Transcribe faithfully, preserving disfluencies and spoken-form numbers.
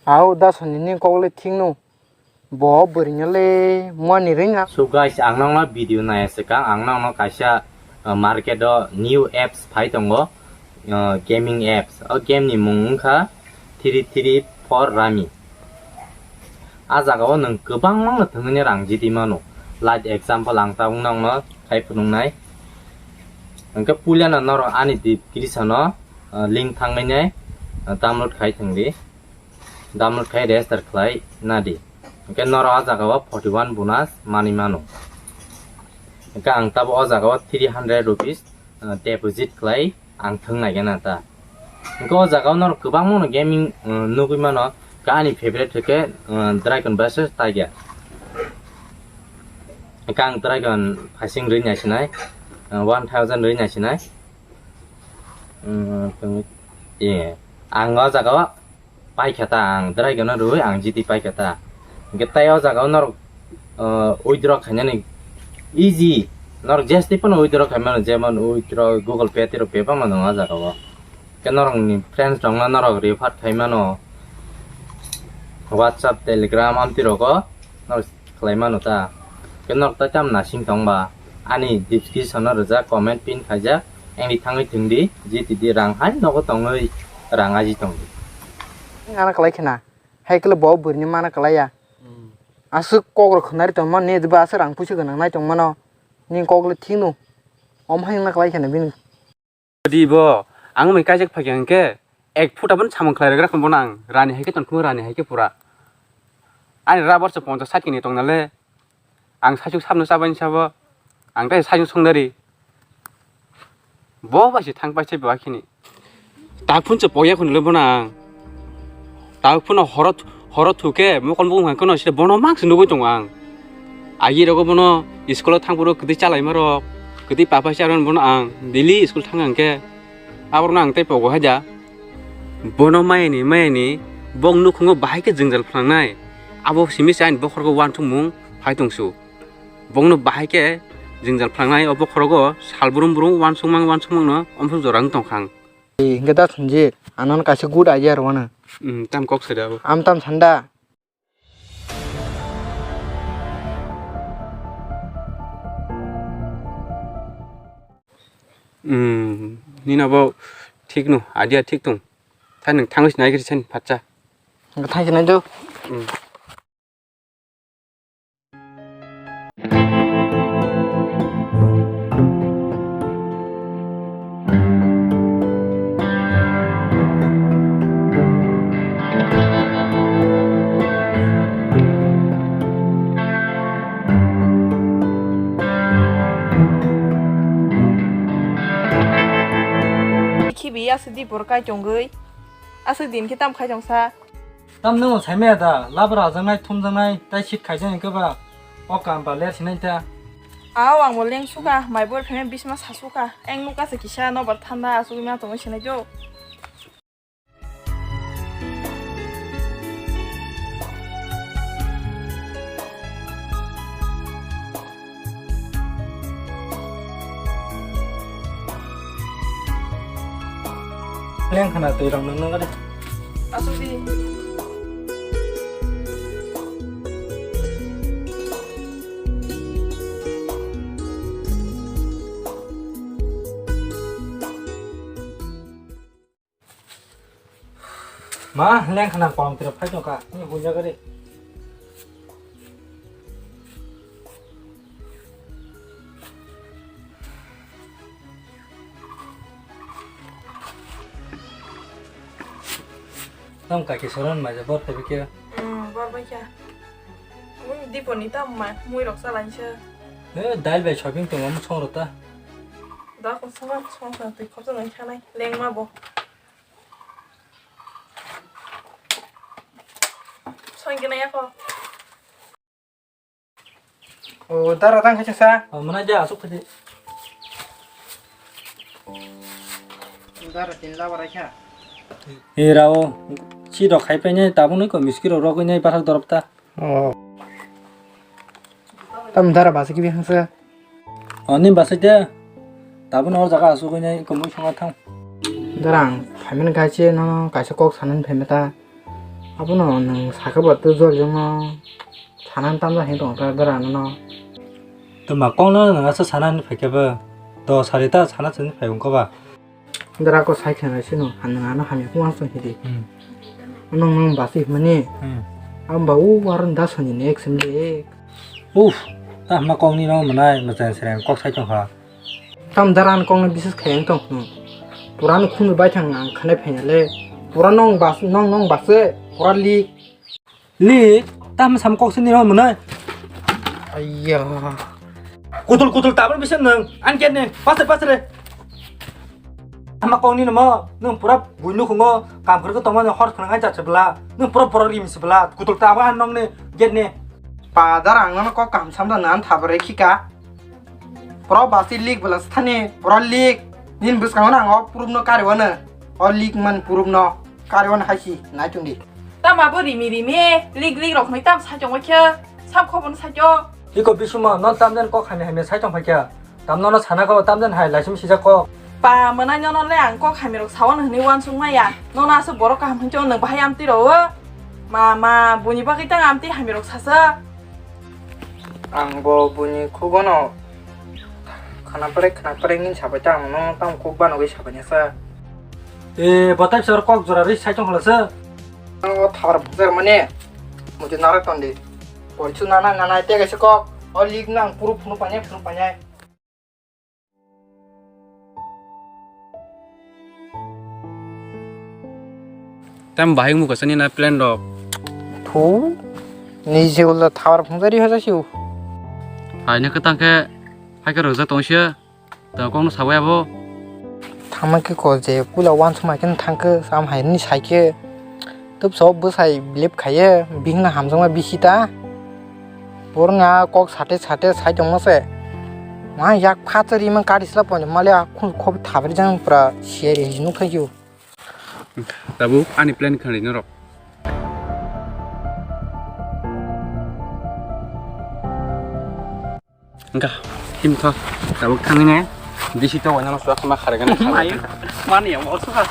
Au da soni ni kok le thik no. Bo bwrwino le muani rwngya. So guys, ang nokno video nai swkang, ang nokno kaisa, uh, market o new apps phai tongo, uh, gaming apps. O game ni mung wngkha three three four Rummy. A jaga o nwng kwbangma no thwngwi rang jiti mano. Like example, ang tabuk nokno khai phunuknai. Hwnkhe puilano norok ani description o, uh, link thangwi nai, uh, download khai thwngdi. Download khai register khlai nadi. Hwnkhe norok o jaga o forty one bonus manwi mano. Hwnkhe ang tabuk o jaga o three hundred rupees, uh, deposit khlai ang thwng nai gana ta. Hwnkhe o jaga o norok kwbangma no gaming, uh, nugwi mano. Khe ani favorite hwnkhe, uh, Dragon versus Tiger. Hwnkhe ang Dragon phasing rwi nai sinai, uh, one thousand rwi nai sinai. Hmm, tong-, eh, ang o jaga o paikha ta, ang Dragon no rwi ang G T paikha ta. Hwnkhe tai o jaga o norok, eh, withdraw khainani easy. Norok jesti phano withdraw khai mano, jemon withdraw Google Pay tiro pay phano nang o jaga o. Khe norok ni friends rok no norok refer khai mano. WhatsApp, Telegram amtwi rogo norok khlai mano ta. Khe norok tai tam nasing tong ba, ani description o rijak, comment pin khaijak, engri thangwi thwng di, G T di rang hai nogo tongwi rang aji tong di. Ang ano khlai khna, hai kle bo bwrwini mana khlai ya. Hmm. Aswk kok rok khwnari tong mani, ba aswk rang puisa gwnang nai tong mano, ni kok le thik no, om hai wngna khlai khna bini. Di bo, ang mai kaijak phai hwnkhe, ek phuta phano samung khlai rwgra khe bono ang rani hai khe tongthungo, rani hai khe pura. Ani rubber se ponchas sait kini tong nale, ang saichung sabno chabaini sabo, ang tai saichung songdari. Bo bai se thang pai se bo akhini. Tak phun se poya khun le bono ang. Tabuk phano horo, horo thuke mokol bukung hwnkheno sida bono mang se nugwi tongo ang. Agi rogo bono school o thangphuru kwtwi chalaima rok, kwtwi papai se aro bono ang daily school thang hwnkhe aborno ang tei pogo haida. Bono mayani, mayani bok nukhungo bahai khe jwngjal phnangnai. Abo simi se ani bokhorgo uansukmung phai tongsu. Bokno bahai khe jwngjal phnangnai, o bokhorogo sal brum brum uansukmang uansukmangno omsok jora wng tongkha ang. Hingke da Sanjit, ano kaisa good idea rwano. Hmm, tam kok sai da abo. Am tam sanda. Hmm, nini abo thik no, idea thik tong. Tha nwng thangwi sinai khe sen phatsa. Hingke thangwi sinai do. Hmm. Khibi aswk di borok kai tongwi, aswk din khe tam khai tongsa. Tam nwng saimaya da, labra ajaknai, thumjaknai, tai sit khaijak hwnkhe ba, o kam ba ler sinai ta. Ao, ang bo leng suka, mai bor phene bisma sa suka, eng nukha se kisa nobar thanda asugwi ma tongwi sinai do. Leng khana twi rang nang nang de. Asuk di. Ma, leng khana kolom tira phai tongkha, ni hunja gari. Tam kaki soron maja bor tebi kya? Hmm, bor bai kya. Mui diponi tam ma, mui rok salai se. Ne, dal bai shopping tong am song rota. Da ko song song sa tui khop nang khanai, leng ma bo. Song kena ya ko. O, dara tang khaisa sa. O, mana ja asuk khadi. Dara tin la barai kha. E rao, si rok khai pai nai, tabuk nai ko miski rok rogwi nai bathak dorop ta. O. Tam dara basa kibi hangsa. O, ni basa de. Tabuk no jaga asuk nai ko mui sanga thang. Dara ang phaimani kaise no kaisa kok sanani phaima ta. Abono nwng sakha ba tei jol jongno sanani tamjak hinwi tongo ta dara ano. Tei ma kok no nwng asa sanani phaikhe bo. Do sari ta sana chwngwi phai wngkha ba. Dara ko sai khe nai sino, ang nwng ano hamya kung ang song hidi. Hmm. Nwng nwng basi himani. Hmm. Ang ba u aro da soni nek sim de. Uff, ta hama kok ni no manai, masan sereng kok sai tong kha. Tam dara ang kok no bises khai ang tong. Hmm. Pura no khunu bai thang ang khanai phai le. Pura nong bas, nong nong basi, pura lik. Li, tam sam kok sini ro mwnai. Ayya. Kutul kutul tabur bisa nang. An ket ne, pasre pasre. Ama kok ni namo, nang pura buinu khungo, kam kar ko tongma hor khna ngai cha chebla. Nang pura pura rim sebla. Kutul tabur an nong ne, get ne. Padar ang no kok kam sam da nan thabare khika. Pro basi lik bela sthani, pro lik. Nin bwskango nang o proof no kari wano. O lik man proof no kari wano haisi, nai chungdi. Tama bo rimi rimi, lik lik rok ni tam sai chong khe, sam khobo no sai chong. Iko bisuma, non tam den kok hamya hamya sai chong phai khe. Tam nono sana ko tam den hai, laisim sijak kok. Pa, mwnai nono le ang kok hamya rok sao no hwnwi uansuk maya. Nono aswk borok kaham hwn chong nwng bahai amtwi rwo. Ma, ma, buni bagwi tang amtwi hamya rok sasa. Ang bo buini khugono khna phrek khna phrek ni sabai ta ang no tamo kok banogwi sabai nasa. E, bo tai sor kok jora ri sai tong khala sa. O thar bhunjar mane muti nara tondi. Porichu nana nana tega se kok. O lik nang puru phunu panya phunu panya. Tam bahai wngkha sani na plan rok. Thu, ni je ulo thawar phungjari hoja siu. Hai ne kwtang khe, hai khe rwjak tong sia. Ta kok no sabai abo. Thangma khe ko je pula wansukma khe thang khe, sam hai ni sai khe. Tub so bwsai belep khaiye, bihikno hamjakma bisi ta. Borokni a kok sate sate sai tongma se. Ma yak phatsa rimang kari sla pon mali a khun khob thabri jang pra siya ri hinwi nukha khe. Tabuk ani plan khanwi norok. Engka, him tho. Tabuk thangwi ne. Bisi to wano suak ma khare gana. Mai, mani ya mo suka.